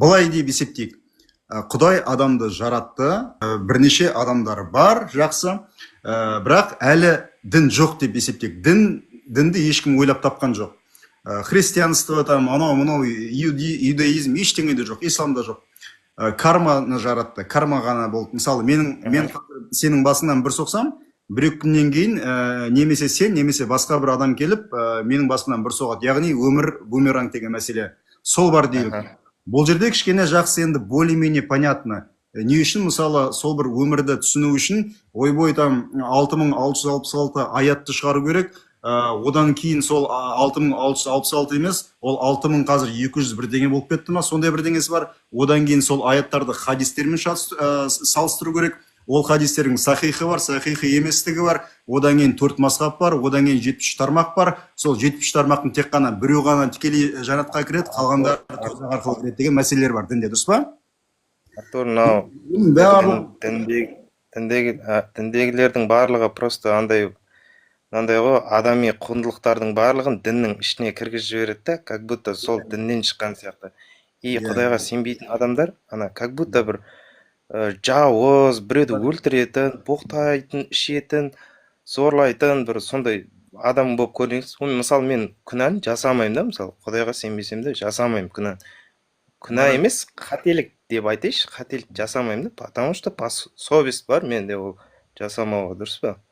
Былай деп есептейік. Құдай адамды жаратты, бірнеше адамдар бар, жақсы. Бірақ әлі дін жоқ деп есептейік. Дінді ешкім ойлап тапқан жоқ. Христианство там, анау мынау иудаизм, ештеңе де жоқ, ислам да жоқ. Карманы жаратты, карма ғана болды. Мысалы, мен қазір сенің басыңнан бір соқсам, бір екі күннен кейін немесе сен, немесе басқа бір адам келіп, менің басымнан бір соғады. Яғни өмір бумеранг деген мәселе. Сол бар дейік. Бұл жерде кішкене жақсы, енді более менее понятно. Не үшін, мысалы, сол бір өмірді түсіну үшін, ойбой, там 6666 аятты шығару керек. Одан кейін сол 6666 емес, ол 6000, қазір 200 бірдеңе болып кетті ма, сондай бірдеңесі бар. Одан кейін сол аяттарды хадистермен салыстыру керек. Ол хадистердің сахихы бар, сахихы еместігі бар. Одан кейін төрт мазхаб бар, одан кейін 73 тармақ бар. Сол 73 тармақтың тек қана біреу ғана тікелей жәннатқа кіреді, қалғандары тозақ арқылы кіреді деген мәселелер бар дінде, дұрыс па? Артур, мынау Бұның барлығы діндегілердің барлығы просто андай мынандай ғой, адами құндылықтардың барлығын діннің ішіне кіргізіп жібереді да, как будто сол діннен шыққан сияқты. И құдайға сенбейтін адамдар ана как будто бір жауыз, біреуді өлтіретін, боқтайтын, ішетін, зорлайтын бір сондай адам болып көрінеді. Оны, мысалы, мен күнәні жасамаймын да, мысалы, құдайға сенбесем де, жасамаймын күнә. Күнә емес, қателік деп айтайыншы, қателік жасамаймын да, потому что совесть бар менде ол жасамауға, дұрыс па?